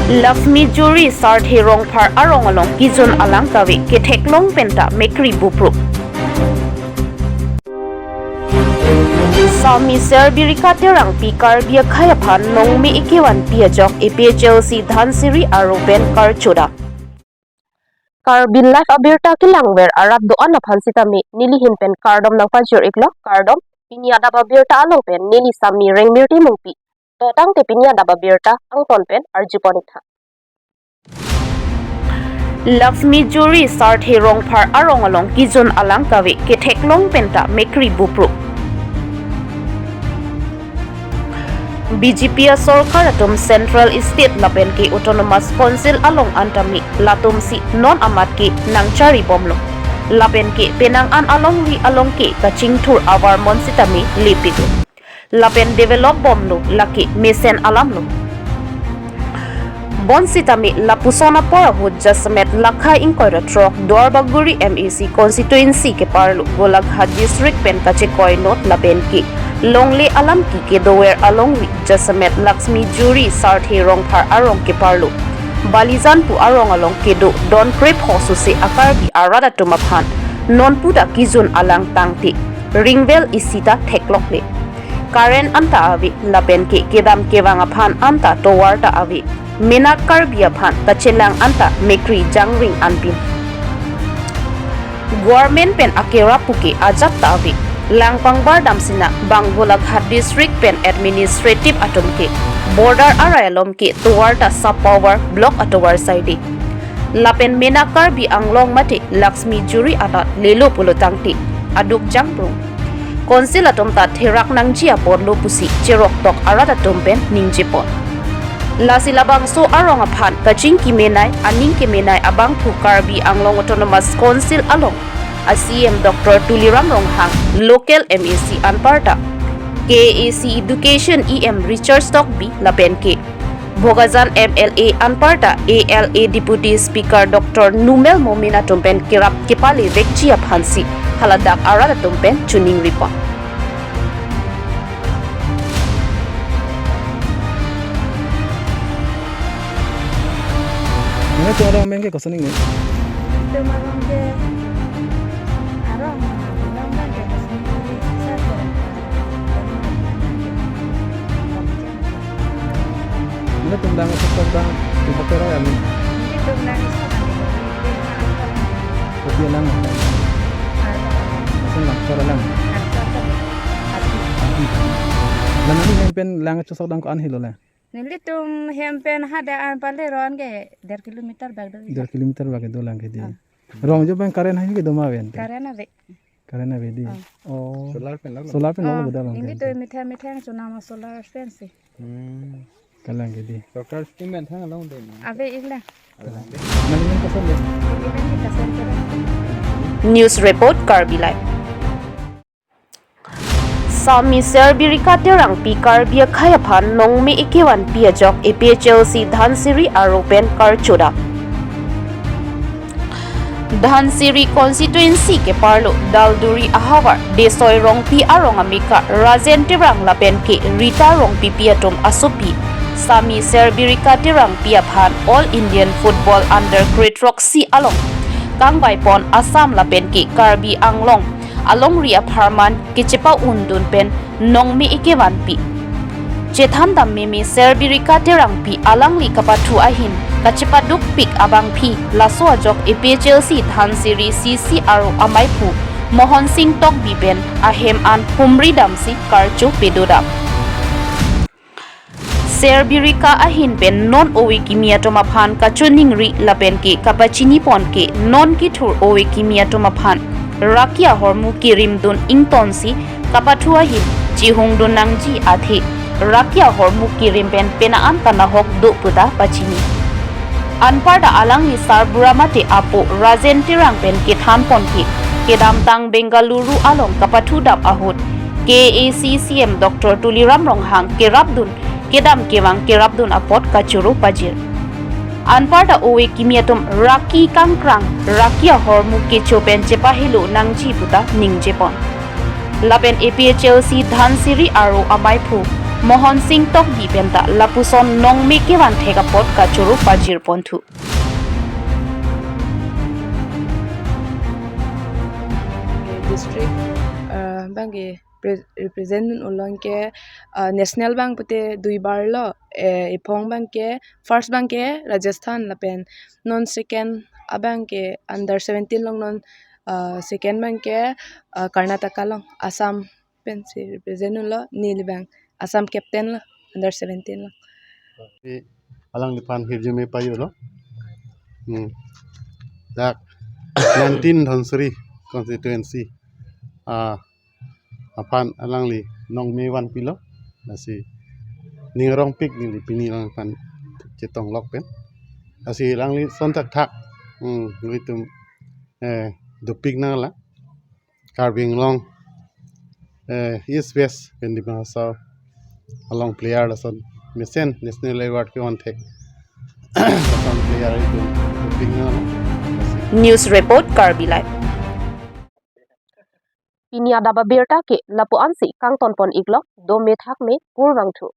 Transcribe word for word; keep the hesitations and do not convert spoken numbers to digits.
Laxmi Juri Sarthe Rongphar arong along kijun alang kave ketheklong penta mekri bupru. Sami Serbirika Terangpi Karbi akhei aphan nongme ekevanpi ajok A P H L C Dhansiri aro pen karcho dam. Karbi Live abirta kelangver arat do-an aphan sitame nelihin pen kardom nangpajir iklo, kardom. Pini adap abirta along pen neli Sami Rengmirti Mungpi. To tangte pini adap abirta angton pen arjupon iktha. Laxmi Juri Sarthe Rongphar arong along kijun alang kave ketheklong penta mekri bupru. B J P asorkar atum Central, State lapen ke Autonomous Council along antame latumsi non amat ke nangchari bomlo. Lapen ke penang an alongri along ke kachingthur avar mon sitame lepiklo. Lapen develop bomlo, lake mesen alamlo. Bonsitame lapuson apor ahut jasemet lakha ingkoi ra throk Duarbagori M A C constituency keparlo Golaghat district pen kachekoi not lapen ke longle alam ke kedover alongri jasemet Laxmi Juri Sarthe Rongphar arong keparlo Balijan pu arong along kedo don krepho suse a-Karbi arat atum aphan nonpu ta kijun alang tangte ringvel isi ta theklokle. Current anta ave lapen ke kedam kevang aphan anta tovar ta ave. Menak Karbi aphan kachelang anta mekri jangring anpin. Government pen akerap puke ajat ta ave. Lang pangbar dam sinang bang Golaghat district pen administrative atum ke border arai along ke tovar ta sub-power block atovar saide. Lapen Menak Karbi Anglong mate Laxmi Juri atat lelo pulo tangte aduk jangprung. Council atum ta therak nangji apotlo pusi cheroktok arat atum pen ningjepon. Lasi labangso arong aphan kachingki menei, aning kemenei abangphu Karbi Anglong Autonomous Council along a-C E M Doctor Tuliram Ronghang, local M A C anparta K A A C Education E M Richard Tokbi lapen ke Bokajan M L A anparta A L A Deputy Speaker Doctor Numel Momin atum pen kerap kepalevekji aphansi haladak arat atum pen choningripon. Nangtum arong ameng ke koson ningni? Nangtum arong ke, arong, arong abang ke koson ningni, sa ko. Nangtum lang asok abang, di bakera ya mi? Nangtum lang asok abang, di bakera ya mi? Kopi lang, lang. Koson lang, sora lang. Lang nangli hem pen lang chosok dam ko-an helo le? Nelitum hem pen hadak an pale ron ke der kilometer bak do. Der kilometer bak do lang ke di. Ah. Rong jo pen current hai ke do ma ven te? Current ave. Current ave di. Ah. Oh. Solar pen lo. Solar pen lo. Ah, boda lang ke. Nelitum mithang mithang chonam solar pen si. Hmm. Kalang ke di. Solar scheme pen thang along de. Ave ikla. Ave lang de. Nangli men koson de? Neli men di Kasen Terang. News report, Karbi Live. Sami Serbirika Terangpi Karbi akhei aphan nongme ekevanpi ajok A P H L C Dhansiri aro pen karcho dam. Dhansiri constituency keparlo Dalduri ahavar Desoi Rongpi arong ameka Rajen Terang lapen ke Rita Rongpipi atum asopi Sami Serbirika Terangpi aphan All Indian Football Under Kre-throksi along kangvaipon Assam lapen ke Karbi Anglong alongri apharman kechepa-undun pen nongme ekevanpi. Chethan dam meme Serbirika Terangpi alangli kapathu ahin kachepadukpik abangpi laso ajok A P H L C Dhansiri C C aro amaiphu Mohon Sing Tokbi pen ahem an humri damsi karcho pedo dam. Serbirika ahin pen non ove kimi atum aphan kachoningri lapen ke kapachinipon ke non kethur ove kimi atum aphan raki ahormu kerimdun ingtonsi kapathu ahin chihungdun nangji athe raki ahormu kerim pen penang an kanahok do puta pachini. Anparta alangli sarbura mate apo Rajen Terang pen kethanpon ke kedamtang Bengaluru along kapathu dam ahut K A A C C M Doctor Tuliram Ronghang kerapdun kedam kevang kerapdun apot kachoro pajir. Anparta ove kimi atum raki kangkrang, raki ahormu kecho pen chepahelo nangji puta ningjepon. Lapen A P H L C Dhansiri aro amaiphu Mohon Sing Tokbi penta lapuson nongme kevan thek apot kachoro pajir ponthu. District, uh, abangke pre-, represent un-olo, anke, uh, national abang pute duibar lo, eh, iphong abangke first abangke Rajasthan lapen non second abangke under seventeen along, non, uh, second abangke, uh, Karnataka along, Assam pensi represent un-olo, neli abang Assam captain lo under seventeen along. Alangli aphan hirjume pajirlo. Hmm. Dak nineteen Dhansiri constituency, ah, aphan alangli nongme vanpilo. Lasi ning arongpik neli pini alangphan chetong lok pen. Lasi alangli ason thakthak, hmm, nelitum, eh, dopik nanglang. Karbi Anglong, eh, East West pen Dima Hasao along player lason mesen national award kevan thek lason player itum dopik nanglang. News report, Karbi Live. Pini adap abirta ke lapu-ansi kangton pon iklok, dome thakme purvangthu.